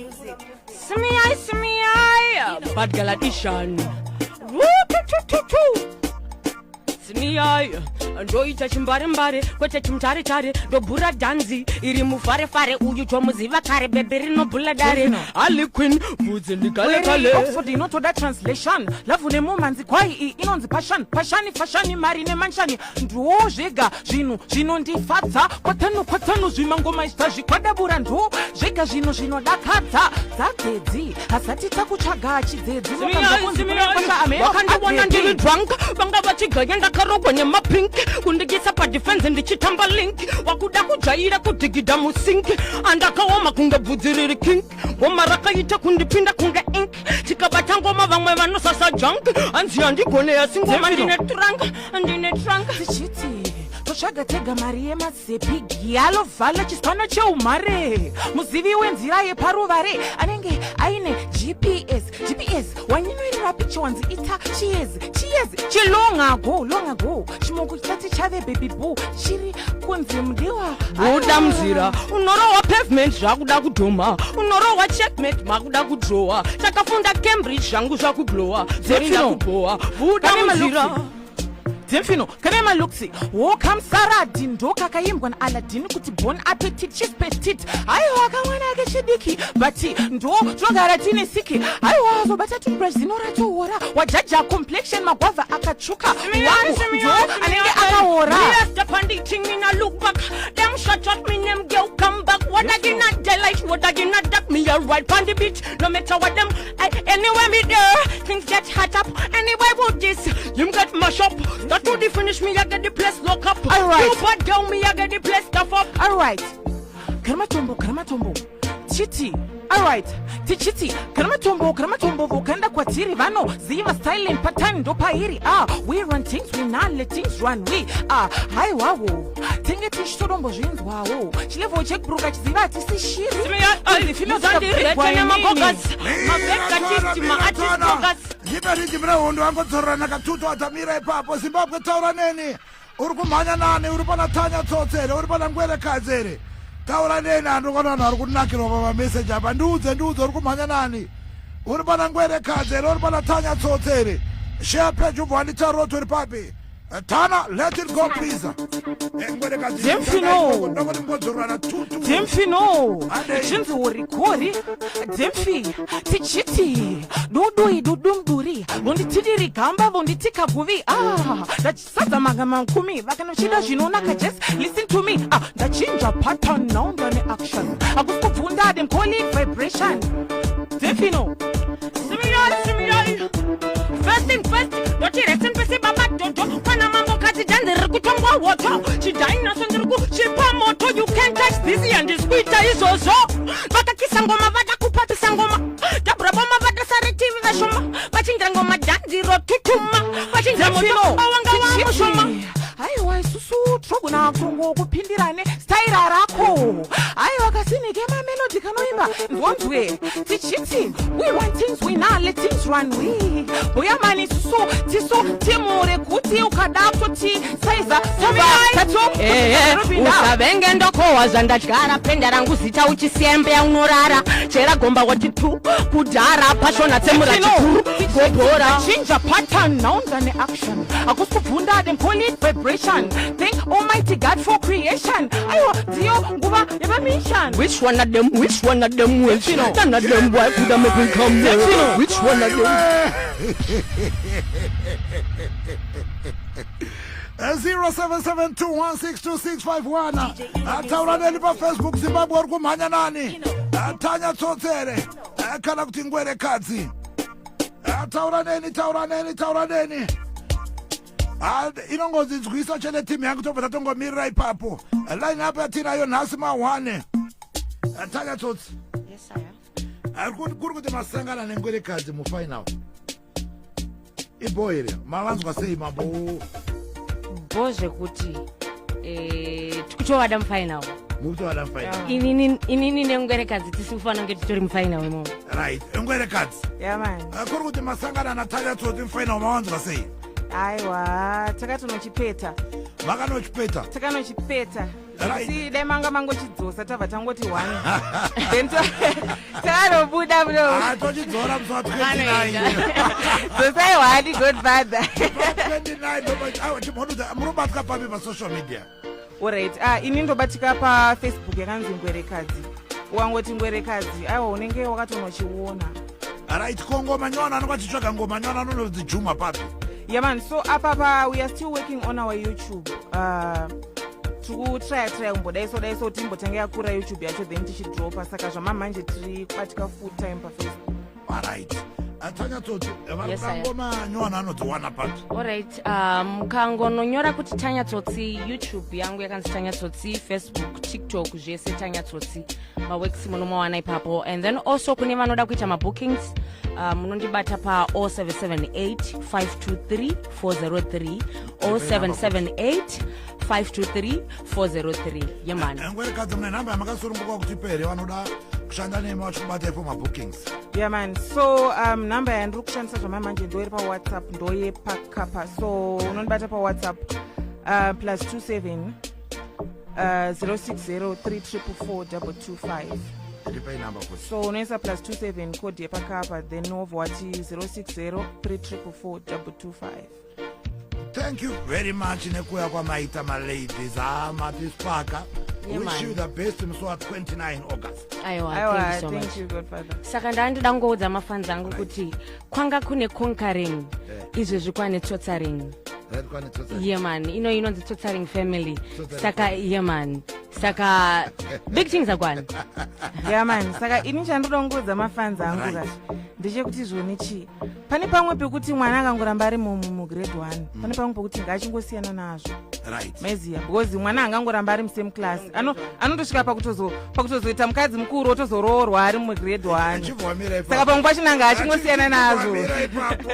Music. Simi simi bad girl edition. Woo, tu, tu, tu, tu. Simiyai ndoita chimbare mbare kwete chimutare tare, ndobhura dhanzi iri mufare fare, uyu tomuziva kare, bebe rinobhula dare, Ali Queen bvudzi ndikale kale. Oxford inotoda translation, love nemumanzi kwai iyi inonzi passion, pashani fashani, mari nemanshani ndo zvega zvinhu zvinondifadza. Kwatanu kwatanu, zvimangoma izvazvikwadabura, ndo zvega zvinhu zvinodakadza. Dzadzedzi hasati takutsvaga chidzedzi. Vakandiona ndiri drunk, vanga vachiganya ndakarogwa nemapink, kundikisa padefense ndichitamba link, wakuda kujaira kudhigidha musink, andakaoma kunge bvudzi riri king, ngoma rakaita kundipinda kunge ink, tikabata ngoma vamwe vanosasa junk, hanzi handigone asi ngoma ndine trunk, ndine trunk. Tichiti totsvaga tega mari yemazepi, gyalo vhalo chisipano cheumhare, muzivi wenzira yeparuvare anenge aine GPS, GPS wanyinwerera picha, wanzi ita cheers cheers. Chilong ago, long ago, chimoko chati chave baby boo, chiri kunzi mudiwa. Buda muzira, unorohwa pavement, zvakuda kudhoma, unorohwa checkmate, makuda kudrowa, takafunda Cambridge, zvangu zvakuglowa, dzerinda Zefino. kubhowa, buda Pane muzira. malooks. Dzemfino kane malooks wokamsaradhi, ndokakaimbwa naAladin kuti bon appetit, chief petit. Haiwa, kamwana kechidiki, but ndo tinogara tiine siki. Haiwa, zobata toothbrush, zino ratoora, wajaja complexion, magwavha akatsvuka, wangu ndo anenge akaora. Step on the thing, me not look back. Them shut up, me name girl come back. What I did not daylight, what I did not dark. Me a right on the beat, no matter what them. I, anyway me there, things get hot up. Anyway with this, you get mash up. That to the finish me, I get the place lock up. Alright. You put down me, I get the place stuff up. Alright, karamatombo karamatombo chiti, alright, tichiti karamatombo karamatombo, vokanda kwatiri vanoziva style and pattern, ndopairi. Ah, we run things, we not let things run we. Ah, haiwawo, tinge tichitodombozvinzwawo chilevel chekuburuka chiziva hatisi shiri. Muzandirete nemabogas, mabig artist, maartist bogus. Ndipe rhythm rehondo, angodzorerana katutu atamira ipapo. Zimbabwe, taura neni, uri kumhanya nani? Uri pana Tanya Tsotsi here? Uri pana Ngwerekadzi here? Taura neni, handikona vanhu vari kunakirwa pamameseji apa. Ndiudze, ndiudze, uri kumhanya nani? Uri pana Ngwerekadzi here? Uri pana Tanya Tsotsi here? Share page, ubva wanditaura kuti uri papi. Tana, let it go, please. Ngwerekadzi. Dzemfino. Ndongoti mbodzorerana tutu. Dzemfino. Adei. Chinzi urikori dzemfi, tichiti dudui dudumduri, vonditidiri gamba, vonditika guvi. Ah, ndachisadza manga makumi, vakanochida zvinonaka, just listen to me. Ah, ndachinja pattern now, ndane action, akusi kubvunda, them call it vibration. Dzemfino. Simiyai, simiyai. First thing first, ndoti rest in peace baba Dodo. Kwana mambokadzi, dhanzi riri kutongwa hoto. Chidhainaso ndiri kuchipa moto. You can't touch this, handisi kuita izvozvo. Vakakisa ngoma, vada kupatisa ngoma. Dhabhura boma, vadasare TV vashoma. Vachinja ngoma, dhanzi rotutuma. Vachinja moto, Dzemfino. awanga wamushoma. Aiwa, isusu tinogona kungokupindirane staira rako. Aiwa, kasinike mamelody kanoimba nzwanzwe, tichiti we want things, we not let things run we. Boyamani, isusu tisu timu rekuti ukada kutoti saiza Usavenge ndokohwa zvandadyara, penda rangu zita uchisembe unorara, chera gomba wati tu kudhara, pashona tsemura chikuru gobhora. Chinja pattern now, ndane action, akusi kubvunda, them call it vibration. Thank Almighty God for creation. Aiwa, ndiyo nguva yepamishon. Which one of them? Which one of them? Which none of them? Why could I make me come there? Which one of them? 0772162651, taura neni paFacebook. Zimbabwe, uri kumhanya nani? Tanya Tsotsi here kana kuti Ngwerekadzi? Taura neni, taura neni, taura neni. Inongonzi nzwisa chete timu yangu, tobva tatongomirira ipapo. Line up yatinayo nhasi ma1, Tanya Tsotsi. Yes, sir. Kuri kuti masangana neNgwerekadzi mufinal, ibo here? Mavanzwa sei mambo? Bo zvekuti tikutovada mufinal. Mukutovada mufinal. Inini neNgwerekadzi tisi kufanira kunge titori mufinal imomo. Right, Ngwerekadzi. Yeah man. Kuri kuti masangana naTanya Tsotsi mufinal, mavanzwa sei? Aiwa, takatonochipeta. Makanochipeta. Takanochipeta. Right. Asi dai manga mangochidzosa, tabva tangoti one, then takanomupa. Munoda muno. Ah, tochidzora musi wa 29. Dzosai hwani, Godfather. 29 chimhonudza munobatika papi pasocial media? Alright, ah, ini ndobatika paFacebook yakanzi Ngwerekadzi. Wangoti Ngwerekadzi, aiwa, unenge wakatonochiona. Right, ko ngoma nyona anonga achitsvaga ngoma nyona anonodzijuma papi? Yeah man, so apapa we are still working on our YouTube. Tiri kutraya traya kumbodaiso daiso timbotanga yakura YouTube yacho, then tichidropa. Saka zvamamanje tiri kubatika full time paFacebook. Alright, aTanya Tsotsi. Yes, Varikuda sir. ngoma nyona anodziwana papi? Alright, mukangononyora kuti Tanya Tsotsi, YouTube yangu yakanzi Tanya Tsotsi, Facebook, TikTok, zvese Tanya Tsotsi. Maworks munomawana ipapo. And then also kune vanoda kuita mabookings, munondibata pa 0778 523 403, 0778 523 403. Yeah man. Ngwerekadzi, mune nhamba yamakasurunguka kuti pere vanoda kushanda nemi vachikubata ipo mabookings? Yeah man, so nhamba yandiri kushandisa zvamamanje ndoiri paWhatsApp, ndoyepakapa. So unondibata paWhatsApp, +27 060 344 225. Ndipei nhamba futi. So unoisa +27, code yepakapa, then wobva wati 060 344 225. Thank you very much nekuuya kwamaita, maladies. Amatispaka. Yeah, Wish man. you the best musi wa29 August. Aiwa, Aiwa, thank you so thank much. you, Godfather. Saka ndandoda kungoudza mafans angu kuti kwanga kune conquering, izvezvi kwane tsotsaring. Right, kwane Tsotsi. Yeah man, ino inonzi Tsotsaring family. Tsotsaring. Saka yeah man, saka big things agwana. Yeah man, saka ini chandoda kungoudza mafans angu ka ndechekuti zvoni chii, pane pamwe pekuti mwana akangoramba ari mugrade 1, pane pamwe pekuti ngaachingosiyana nazvo. Maiziya, because mwana angangoramba ari musame class, anotosvika pakutozoita mukadzi mukuru, otozoroorwa ari mugrade 1. Chibva wamira ipapo. Saka pamwe pachinanga achingosiyana nazvo. Chibva wamira ipapo.